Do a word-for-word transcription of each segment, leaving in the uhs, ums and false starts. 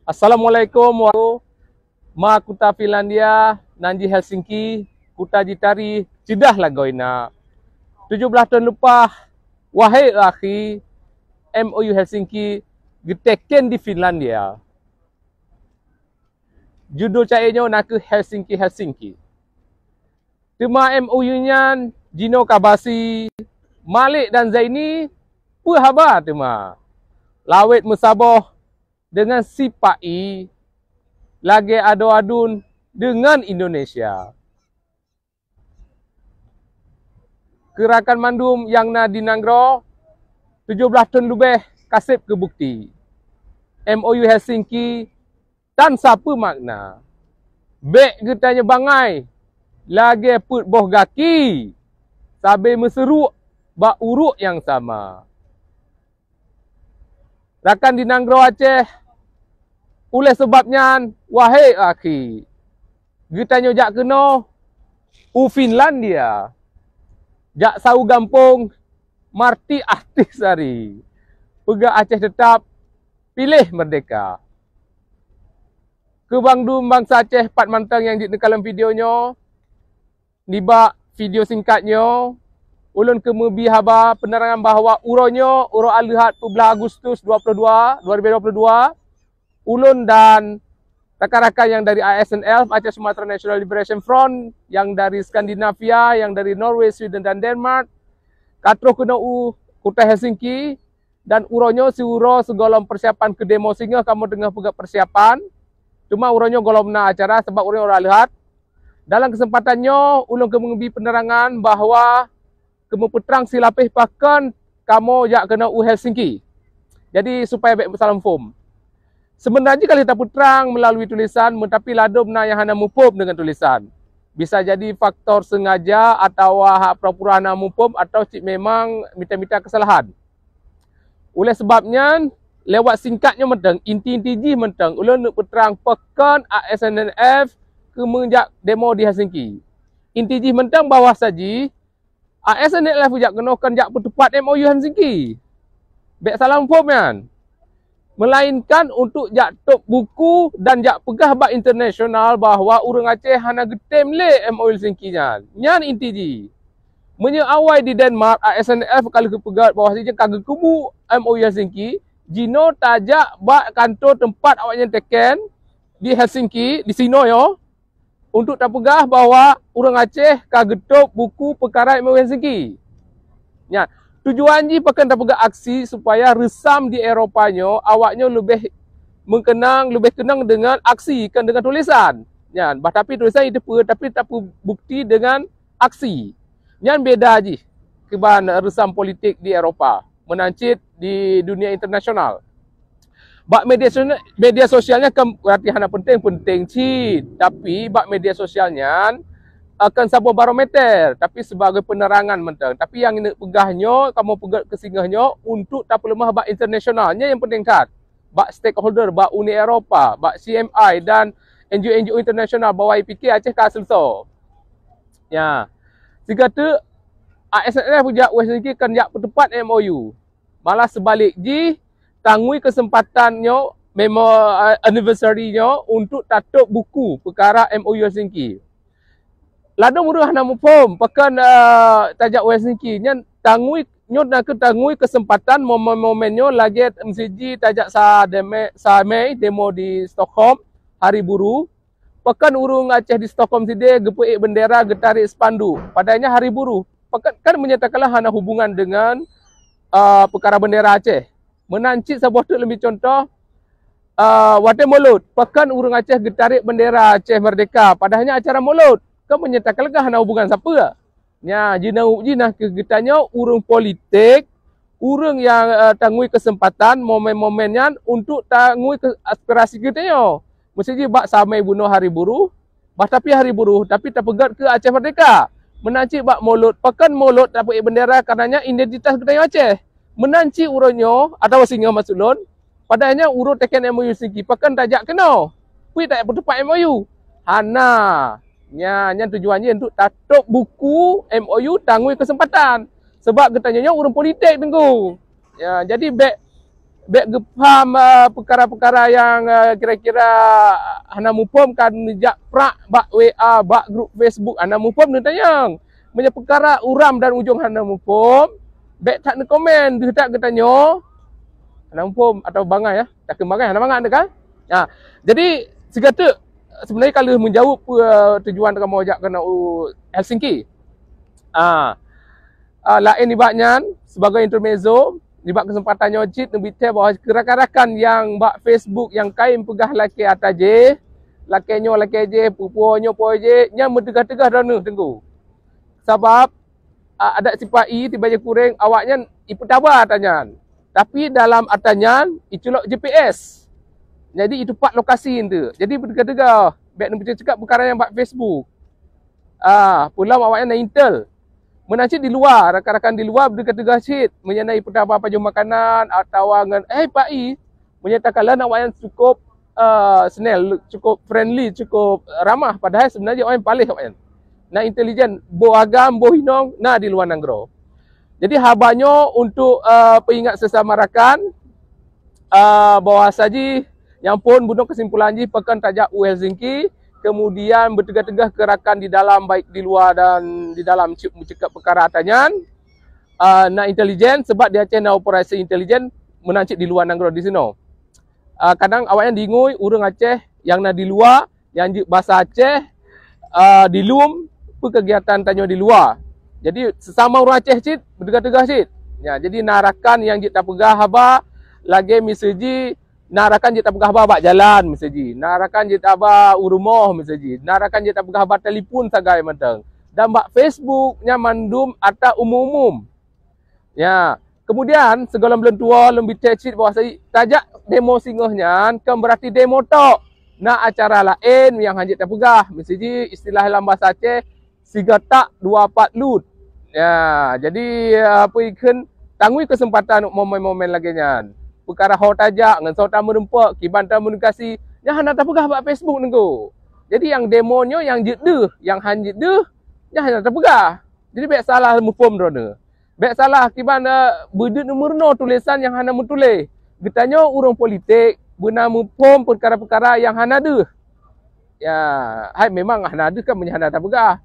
Assalamualaikum warahmatullahi. Ma kuta Finlandia, nan jih Helsinki, kuta jitari, ceudah lagoe na. Tujoh blaih thon leupah, wahai akhi, M O U Helsinki geuteken di Finlandia. Judul cae nyoe nakeuh Helsinki, Helsinki. Teuma M O U nyan jinoe ka basi, Malik dan Zaini peue haba teuma? Lawét meusaboh deungon sipa-i lagée adoe aduen deungon Indonesia. Keu rakan mandum nyang na di nanggroe, tujoh blaih thon leubeh ka seb keu bukeuti. M O U Helsinki tan sapeue makna. Bék geutanyoe bangai lagée peuet boh gaki sabe meuseuruk bak uruek nyang sama. Rakan di nanggroe Aceh, uleh seubab nyan, wahai akhi, geutanyoe jak keunoe u Finlandia, jak saweue gampông Marti Ahtisaari, peugah Aceh teutap, piléh meurdehka. Keu bandum bansa Aceh pat mantong nyang jeuet neukalon video nyoe, nibak video singkat nyoe, ulôn keumeubi haba peunerangan bahwa uroe nyoe, uroe Aleuhat peuet blaih Agustus dua puluh dua, dua ribu dua puluh dua, ulôn dan rakan-rakan nyang dari A S N L, Aceh Sumatra National Liberation Front, nyang dari Skandinavia, nyang dari Norway, Sweden dan Denmark, ka troh keunoe u kuta Helsinki, dan uroe nyoe siuroe sigohlom peusiapan keu demo singoh kamoe teungoh peugét peusiapan. Teuma uroe nyoe gohlom na acara sabab uroe nyoe uroe Aleuhat. Dalam keuseumpatan nyoe, ulôn keumeubi peunerangan bahwa keumeupeutrang silapeh pakon kamoe jak keunoe u Helsinki. Jadi, supaya bék salah muphom. Seubeuna jih ka lheueh tapeutrang meulalui tulésan, meutapi ladôm na nyang hana muphom deungon tulésan. Bisa jadi faktor seungaja atawa hak pura-pura hana muphom atau cit memang mita-mita keusalahan. Uleh seubab nyan, lewat singkat nyoe mantong, inti-inti jih mantong, ulôn neuk peutrang pakon A S N L F keumeujak demo di Helsinki. Inti jih mantong bahwa saji, A S N L F jak keunoe kon jak peutupat M O U Helsinki. Bék salah muphom nyan. Meulainkan untuk jak tôb buku dan jak peugah bak internasional bahwa ureuëng Aceh hana geutem lé M O U Helsinki nyan. Nyan inti jih. Meunyoe awai di Denmark, A S N L F ka lheueh geupeugét bahwa jih ka geukeubu M O U Helsinki, jinoe tajak bak kantô teumpat awaknyan teken di Helsinki, di sinoe nyoe, untuk tapeugah bahwa ureuëng Aceh ka geutôb buku peukara M O U Helsinki. Nyan, tujuan jih pakon tapeugah aksi supaya reusam di Eropa nyoe, awaknyoe leubeh meukeunang, leubeh keunong deungon aksi, kon deungon tulésan. Nyan, bah tapi tulésan jiteupeue, tapi tapeubukti deungon aksi. Nyan beda jih keuban reusam politik di Eropa, meunan cit di dunia internasional. Bak media sosial, media sosial nyan kan berarti hana penting, penting cit. Tapi bak media sosial nyan, eh, kon saboh barometer, tapi sebagai penerangan mantong. Tapi nyang neuk peugah nyoe, kamoe peugét keu singoh nyoe untuk tapeuleumah bak internasional. Nyan nyang penting that. Bak stakeholder, bak Uni Eropa, bak C M I dan N G O-N G O internasional bahwa I P K Aceh ka seuleusoe. Ya. Sigoe teuk A S N L F jak West Niki kan jak peutupat M O U. Malah seubalik jih, tangui keuseumpatan nyoe, memo-, eh, anniversary nyoe untuk tatôb buku peukara M O U Helsinki. Ladôm ureuëng hana muphom, pakon, eh, tajak West Niki. Nyan tangui, nyoe nakeuh tangui keuseumpatan momen-momen nyoe lagée meusiji tajak sa deme-, sa Mei demo di Stockholm, hari buruh. Pakon ureuëng Aceh di Stockholm sideh geupeuék bendera, geutarek spanduk. Padahai nyan hari buruh. Pakon kan meunyoe takalon hana hubungan deungon, ah, peukara bendera Aceh. Meunan cit saboh teuk leumbih contoh, ah, watée Molot, pakon ureuëng Aceh geutarek bendera Aceh Merdeka, padahai nyan acara Molot. Kan meunyoe takalon kan hana hubungan sapeue. Nya, jinoe jih nakeuh geutanyoe ureuëng politik, ureuëng nyang, eh, tangui keuseumpatan momen-momen nyan untuk tangui keu aspirasi geutanyoe. Meusiji bak sa Mei bunoe hari buruh, bah tapi hari buruh, tapi tapeugét keu Aceh Merdeka. Meunan cit bak Molot, pakon Molot tapeuék bendera, kareuna nyan identitas geutanyoe Aceh. Meunan cit uroe nyoe, atawa singoh maksud lôn, padahai nyan ureuëng teken M O U Helsinki, pakon tajak keunoe. Peue tajak peutupat M O U. Hana. Nya, nyan tujuan jih untuk tatôb buku M O U tangui keuseumpatan. Sebab geutanyoe nyoe ureuëng politik, Teungku. Ya, jadi bék, Bék geupaham, eh, peukara-peukara nyang, eh, kira-kira hana muphom ka neujak prak bak W A, bak grup Facebook, hana muphom neutanyong. Meunyoe peukara uram dan ujong hana muphom, bék that neukomen, deuh that geutanyoe hana muphom atau bangai, ya. Takheun bangai, hana mangat kan? Ha. Jadi, sigoe teuk, sebenarnya ka lheueh menjawab, eh, tujuan kamoe jak keunoe u Helsinki. Ah, ah, laén nibak nyan, sibagoe intermezzo, nibak keuseumpatan nyoe cit neubi tée bahwa keu rakan-rakan nyang bak Facebook nyang kayém peugah lakée ata jih, lakée nyoe lakée jih, peue-peue nyoe peue jih, nyan meuteugah-teugah droeneuh teungku. Sabab, ah, adat sipa-i tiba jih kureng, awaknyan ipeutaba ata nyan. Tapi dalam ata nyan iculok G P S. Jadi itupat lokasi enteuk. Jadi beuteuga-teuga, bék neupeucakap peukara nyang bak Facebook. Ah, peulom awaknyan na intel. Meunan cit di luwa, rakan-rakan di luwa beuteuga-teuga cit. Meunyoe na ipeutaba pajoh makanan atawa ngon, "Eh, Pak I," meunyoe takalon awaknyan cukup, ah, snel, cukup friendly, cukup ramah, padahai sebenarnya awaknyan paléh awaknyan. Na intelijen, boh agam, boh inong, na di luwa nanggroe. Jadi haba nyoe untuk, eh, peuingat sesama rakan, eh, bahwa saji nyang phon bunoe kesimpulan jih pakon tajak u Helsinki, kemudian beuteuga-teuga keu rakan di dalam, baik di luwa dan di dalam, cit meucakap peukara ata nyan, eh, na intelijen, sebab di Aceh na operasi intelijen meunan cit di luwa nanggroe di sinoe. Eh, kadang awaknyan diingui ureuëng Aceh nyang na di luwa nyang jeuet basa Aceh, ah, di lom, peue keugiatan tanyoe di luwa. Jadi, sesama ureuëng Aceh cit, beuteuga-teuga cit. Ya, jadi na rakan nyang jeuet tapeugah haba, lagée miseue jih, na rakan jeuet tapeugah haba bak jalan miseue jih, na rakan jeuet haba u rumoh miseue jih, na rakan jeuet tapeugah haba telepon sagai mantong. Dan bak Facebook nyan mandum ata umum-umum. Ya, kemudian sigohlom lôn tuwoe lôn bi tée cit bahwa tajak demo singoh nyan kon beurati demo tok. Na acara laén nyang hana jeuet tapeugah, miseue jih istilah lam basa Aceh, sigoe tak dua pat lut. Ya, jadi, apa ikheun, tangui keuseumpatan momen-momen lagée nyan. Peukara ho tajak ngon soe tameurumpok, kiban takomunikasi, nyan hana tapeugah bak Facebook nengko. Jadi nyang demo nyoe nyang jeuet deuh, nyang hana jeuet deuh, nyan hana tapeugah. Jadi bék salah muphom droeneuh. Bék salah kiban, eh, beudeuet neumeurunoe tulésan nyang hana meutuléh. Geutanyoe ureuëng politik beuna muphom peukara-peukara nyang hana deuh. Ya, hai memang hana deuh kan meunyoe hana tapeugah.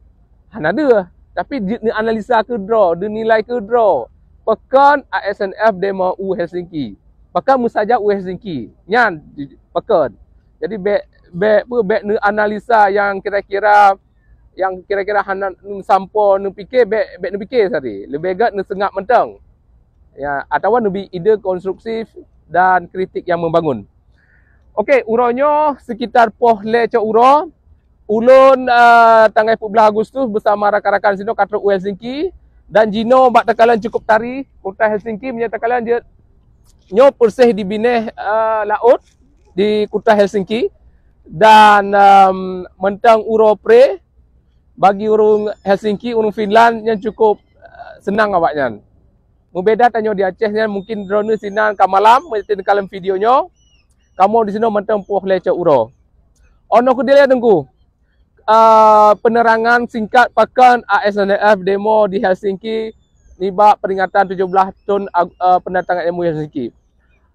Hana deuh, tapi jeuet neuanalisa keudroe, deunilai keudroe. Pakon A S N F demo u Helsinki? Pakon meusaja u Helsinki? Nyan pakon. Jadi bék, bék, bék neuanalisa nyang kira-kira nyang kira-kira hana sampoe neupike, bék, bék neupike sabe. Leubeh gét neuseungab mantong. Ya, atawa neubi ide konstruktif dan kritik nyang membangun. Oke, uroe nyoe sekitar poh lhée cok uroe, ulôn, eh, tanggai peuet blah Agustus beusama rakan-rakan sinoe ka trok u Helsinki, dan jinoe bak takalon cukup tari, kota Helsinki meunyoe takalon jeuet nyoe peureséh di binéh, eh, laôt di kota Helsinki, dan, em, mantong uroe pré, bagi ureuëng Helsinki, ureuëng Finland nyan cukup, eh, seunang awaknyan. Meubeda tanyoe di Aceh nyan, mungkin droeneuh sinan ka malam, meunyoe teuka lam video nyoe, kamoe di sinoe mantong poh lhée cok uroe. Ono keudilée teungku, eh, penerangan singkat pakon A S N F demo di Helsinki nibak peringatan tujoh blah thon ag-, eh, pendatangan M O U Helsinki.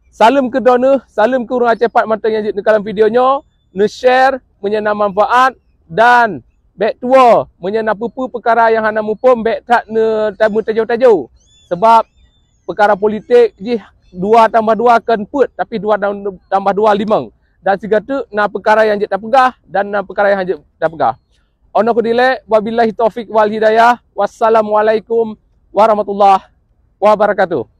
Saleuem keu droeneuh, saleuem keu ureuëng Aceh pat mantong nyang jeuet neukalon video nyoe, neu-share meunyoe na manfaat, dan bék tuwoe meunyoe na peue-peue peukara nyang hana muphom, bék that neu-, tameutajô-tajô. Sabab peukara politik jih dua tambah dua kon peuet, tapi dua tam-, tambah dua limong. Dan sigoe teuk na peukara nyang jeuet tapeugah dan na peukara nyang hana jeuet tapeugah. Ono keudilée, wabillahi taufik wal hidayah. Wassalamualaikum warahmatullahi wabarakatuh.